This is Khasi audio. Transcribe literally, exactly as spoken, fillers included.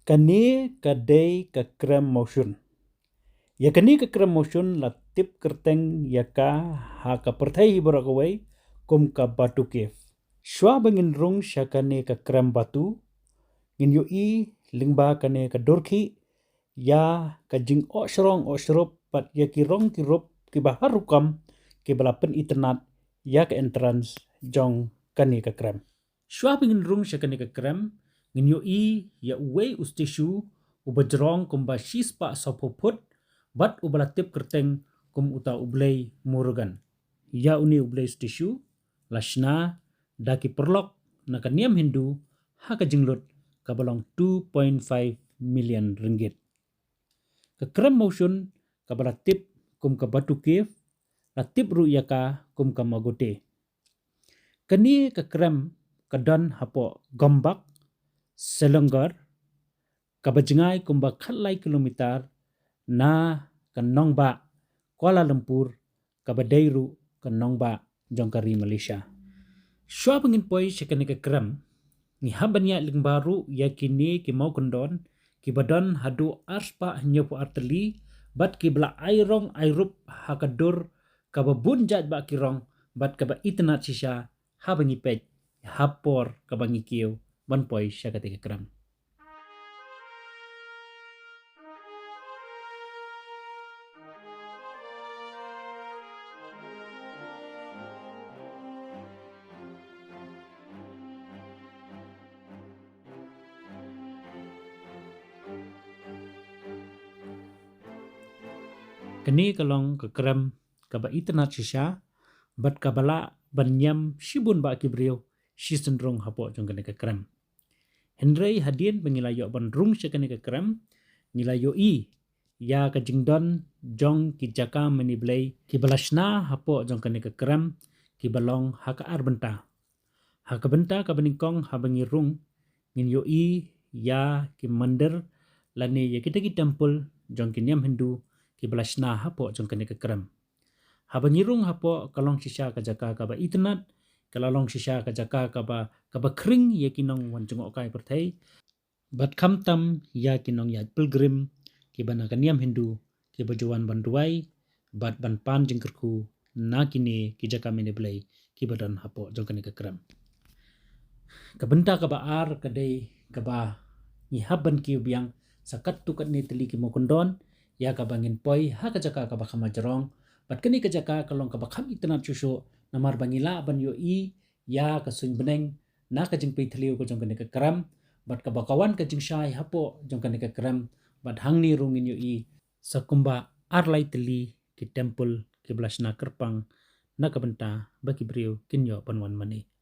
Kane ka dei ka krem mawshun. Ïa kane ka krem mawshun la tip kyrteng ïa ka ha ka pyrthei hi baroh kawei kum ka Batu Cave. Shuwa ba ngin rung sha kane ka krem batu, ngin ïohi lyngba kane ka dur khih ïa ka jing-oh shrong oh shrup bad ïa ki rong ki rup kiba har rukom kiba la pynitynnad ïa ka entrance jong kane ka krem. Shuwa ba ngin rung sha kane ka krem, ngin ïohi ïa uwei u statue uba jrong kumba shispah sawphew phut bad uba la tip kyrteng kum uta u blei Murugan. Ïa une u blei statue la shna da ki paralok na ka niam Hindu ha ka jinglut kaba long two point five million ringgit. Ka krem mawshun kaba la tip kum ka Batu Cave, la tip ruh ïa ka kum ka Magote. Kane ka krem ka don hapoh Gombak, Selangor, kaba jngai kumba khatlai kilometer na ka nongbah Kuala Lumpur, kaba dei ruh ka nongbah jong ka ri Malaysia. Shuwa ba ngin poi sha kane ka krem, ngi hap ban ïaid lyngba ruh ïa kine ki mawkyndon kiba don haduh arspah hynñiewphew ar tylli bad kiba la ai rong ai rup ha ka dur kaba bun jait bah ki rong bad kaba itynnad shisha haba ngi peit ha por kaba ngi kiew ban poi sha kata ka krem. Kane ka long ka krem kaba itynnad shisha bad kaba lah ban ñiam shibun bah ki briew shisynrong hapoh jong kane ka krem. Hynrei hadien ba ngi la ïoh ban rung sha kane ka krem, ngi la ïohi ïa ka jingdon jong ki jaka mane blei kiba la shna hapoh jong kane ka krem kiba long ha ka ar bynta. Ha ka bynta kaba nyngkong haba ngi rung, ngin ïohi ïa ki mandir lane ïa kita ki temple jong ki niam Hindu kiba la shna hapoh jong kane ka krem. Haba ngi rung hapoh ka long shisha ka jaka kaba itynnad, ka la long shisha ka jaka kaba, kaba khring ïa ki nongwan jngohkai pyrthei. Bad khamtam ïa ki nongïaid pilgrim kiba na ka niam Hindu kiba ju wan ban duwai bad ban pan jingkyrkhu na kine ki jaka mane blei kiba don hapoh jong kane ka krem. Ka bynta kaba ar ka dei kaba ngi hap ban kiew biang sa katto katne tylli ki mawkyndon ïa kaba ngin poi ha ka jaka kaba kham jrong. Bad kane ka jaka ka long kaba kham itynnad shuh shuh namar ba ngi lah ban ïohi ïa ka suiñ bneng na ka jingpei thliew ka jong kane ka krem bad kaba ka wan ka jingshai hapoh jong kane ka krem bad hangne ruh ngin ïohi sa kumba ar lai tylli ki temple kiba la shna kyrpang na ka bynta ba ki briew kin ïoh ban wan mane.